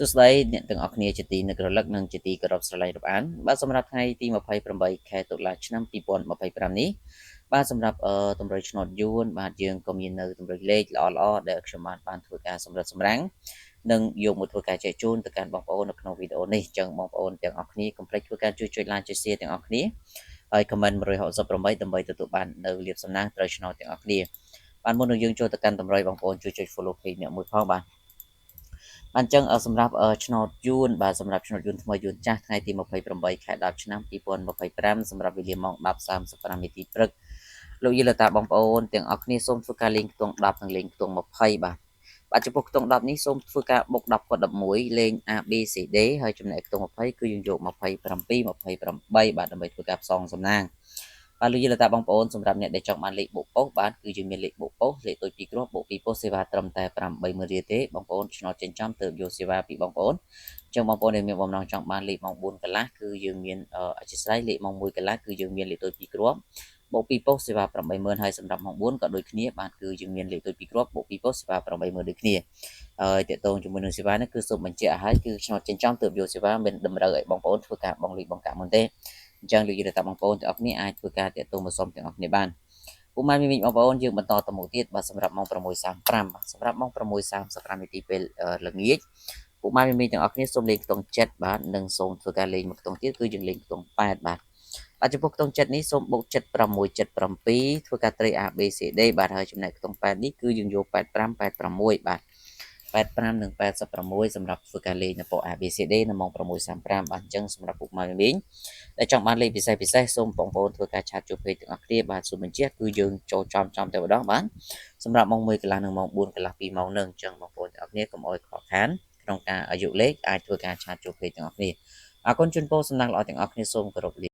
សួស្តីអ្នកទាំងអស់គ្នាជាទីនឹករលឹកនិងជាទីគោរពស្រឡាញ់រាប់អានបាទសម្រាប់ថ្ងៃទី28ខែតុលាឆ្នាំ2025នេះបាទសម្រាប់តម្រុយឆ្នោតយួនបាទយើងក៏មាននៅតម្រុយលេខល្អល្អដែលខ្ញុំបានបានធ្វើការសម្រិតសម្រាំងនិងយកមកធ្វើការចែកជូនទៅកាន់បងប្អូននៅក្នុងវីដេអូនេះចឹងបងប្អូនទាំងអស់គ្នាកុំភ្លេចធ្វើការជួយចុច like ចុច share ទាំងអស់គ្នាហើយ comment 168ដើម្បីទទួលបាននៅលាភសំណាងត្រូវឆ្នោតទាំងអស់គ្នាបាទមុននឹងយើងចូលទៅកាន់តម្រុយបងប្អូនជួយចុច follow page អ្នកមួយផងបាទអញ្ចឹងសម្រាប់ឆ្នោតយួនបាទសម្រាប់ឆ្នោតយួនថ្មីយួនចាស់ថ្ងៃទី28ខែ10ឆ្នាំ2025សម្រាប់វេលាម៉ោង10:35នាទីព្រឹកលោកយាយលោកតាបងប្អូនទាំងអស់គ្នាសូមធ្វើការលេងខ្ទង់10និងលេងខ្ទង់20បាទបាទចំពោះខ្ទង់10នេះសូមធ្វើការបូក10គាត់11លេង A B C D ហើយចំណែកខ្ទង់20គឺយើងយក27 28បាទដើម្បីធ្វើការផ្សងសំណាងបាទលោកយាយលោកតាបងប្អូនសម្រាប់អ្នកដែលចង់បានលេខបុកប៉ុស្តិ៍បាទគឺយើងមានលេខបុកប៉ុស្តិ៍លេខតូច2គ្រាប់បុក2ប៉ុស្តិ៍សេវាត្រឹមតែ80000រៀលទេបងប្អូនឆ្នោតចិញ្ចំទៅយកសេវាពីបងប្អូនអញ្ចឹងបងប្អូនដែលមានបំណងចង់បានលេខម៉ោង4កន្លះគឺយើងមានអធិស្ឋានលេខម៉ោង1កន្លះគឺយើងមានលេខតូច2គ្រាប់បូក2ប៉ុស្តិ៍សេវា80000ហើយសម្រាប់ម៉ោង4ក៏ដូចគ្នាបាទគឺយើងមានលេខតូច2គ្រាប់បូក2ប៉ុស្តិ៍សេវា80000ដូចគ្នាហើយតកតងជាមួយនឹងសេវានេះគឺសូមបញ្ជាក់ឲ្យហើយគឺឆ្នោតចិញ្ចំទើបយកសេវាមិនតម្រូវឲ្យបងប្អូនធ្វើការបង់លុយបង់កាក់មុនទេអញ្ចឹងលោកយាយតាបងប្អូនទាំងអស់គ្នាអាចធ្វើការតាក់ទងមកសុំទាំងអស់គ្នាបានពុកម៉ែមីមីបងប្អូនយើងបន្តទៅមុខទៀតបាទសម្រាប់ម៉ោង6:35បាទសម្រាប់ម៉ោង6:35នាទីពេលល្ងាចពុកម៉ែមីមីទាំងអស់គ្នាសូមលេងខ្ទង់7បាទនិងសូមធ្វើការលេងមួយខ្ទង់ទៀតគឺយើងលេងខ្ទង់8បាទបាទចំពោះខ្ទង់7នេះសូមបូក76 77ធ្វើការត្រី A B C D បាទហើយចំណែកខ្ទង់8នេះគឺយើងយក85 86បាទ85និង86សម្រាប់ធ្វើការលេងនៅប៉ុ ABCD នៅម៉ោង6:35បាទអញ្ចឹងសម្រាប់ពុកម៉ែមីងដែលចង់បានលេខពិសេសពិសេសសូមបងប្អូនធ្វើការ chat ជួបពេកទាំងអស់គ្នាបាទសូមបញ្ជាក់គឺយើងចូលចំចំតែម្ដងបាទសម្រាប់ម៉ោង1កន្លះនិងម៉ោង4កន្លះ2ម៉ោងនឹងអញ្ចឹងបងប្អូនទាំងអស់គ្នាកុំអោយខកខានក្នុងការអាយុលេខអាចធ្វើការ chat ជួបពេកទាំងអស់គ្នាអរគុណជូនពរសំណាងល្អទាំងអស់គ្នាសូមគោរពលា។